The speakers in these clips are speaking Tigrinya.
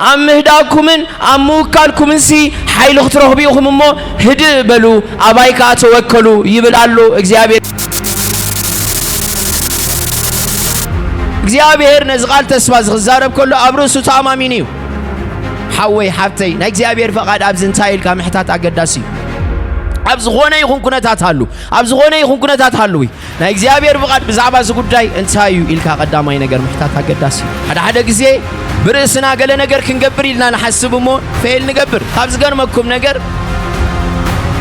ኣብ ምህዳእኩምን ኣብ ምውካልኩምንሲ ሓይሊ ክትረኽቡ ኢኹም እሞ፣ ህድእ በሉ፣ ኣባይ ከኣ ተወከሉ ይብል ኣሎ እግዚኣብሔር። እግዚኣብሔር ነዚ ቓል ተስፋ እዚ ክዛረብ ከሎ ኣብ ርእሱ ተኣማሚኑ እዩ። ሓወይ፣ ሓብተይ፣ ናይ እግዚኣብሔር ፈቓድ ኣብዚ እንታይ ኢልካ ምሕታት ኣገዳሲ እዩ። ኣብ ዝኾነ ይኹን ኩነታት ሃሉ፣ ኣብ ዝኾነ ይኹን ኩነታት ሃልዊ፣ ናይ እግዚኣብሔር ፍቓድ ብዛዕባ እዚ ጉዳይ እንታይ እዩ ኢልካ ቀዳማይ ነገር ምሕታት ኣገዳሲ እዩ። ሓደ ሓደ ግዜ ብርእስና ገለ ነገር ክንገብር ኢልና ንሓስብ እሞ ፌል ንገብር። ካብ ዝገርመኩም ነገር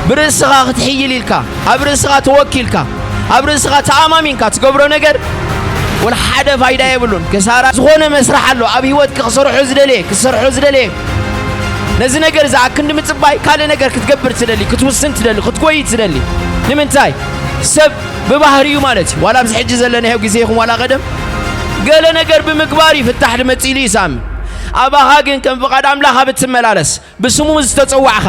ብርእስኻ ክትሕይል ኢልካ፣ ኣብ ርእስኻ ተወኪልካ፣ ኣብ ርእስኻ ተኣማሚንካ ትገብሮ ነገር ወላ ሓደ ፋይዳ የብሉን። ክሳራ ዝኾነ መስርሕ ኣሎ ኣብ ህይወትካ ክሰርሖ ዝደለየ፣ ክሰርሖ ዝደለየ። ነዚ ነገር እዚ ኣክንዲ ምጽባይ ካልእ ነገር ክትገብር ትደሊ፣ ክትውስን ትደሊ፣ ክትጎይ ትደሊ። ንምንታይ? ሰብ ብባህሪኡ ማለት እዩ። ዋላ ኣብዚ ሕጂ ዘለናዮ ግዜ ይኹን ዋላ ቀደም ገለ ነገር ብምግባር እዩ ፍታሕ ዝመጽእ ኢሉ ይሰኣምን። ኣባኻ ግን ከም ፍቓድ ኣምላኽ ኣብ እትመላለስ፣ ብስሙ ዝተጸዋዕኻ፣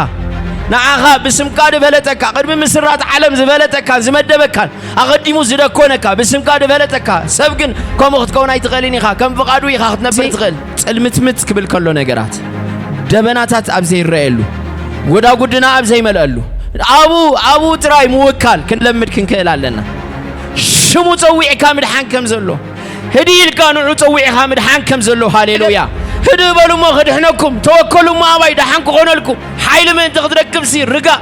ንዓኻ ብስምካ ዝፈለጠካ፣ ቅድሚ ምስራት ዓለም ዝፈለጠካን ዝመደበካን፣ ኣቐዲሙ ዝደኮነካ፣ ብስምካ ዝፈለጠካ ሰብ ግን ከምኡ ክትከውን ኣይትኽእልን ኢኻ። ከም ፍቓዱ ኢኻ ክትነብር ትኽእል። ጽልምትምት ክብል ከሎ ነገራት፣ ደበናታት ኣብ ዘይረኣየሉ፣ ጎዳጉድና ኣብ ዘይመልአሉ፣ ኣብኡ፣ ኣብኡ ጥራይ ምውካል ክንለምድ ክንክእል ኣለና። ሽሙ ጸዊዕካ ምድሓን ከም ዘሎ፣ ህድእ ኢልካ ንዑ ጸዊዕኻ ምድሓን ከም ዘሎ፣ ሃሌሉያ። ህድእ በሉ እሞ ክድሕነኩም፣ ተወከሉ እሞ ኣባይ ደሓን ክኾነልኩም። ሓይሊ ምእንቲ ክትረክብሲ ርጋእ።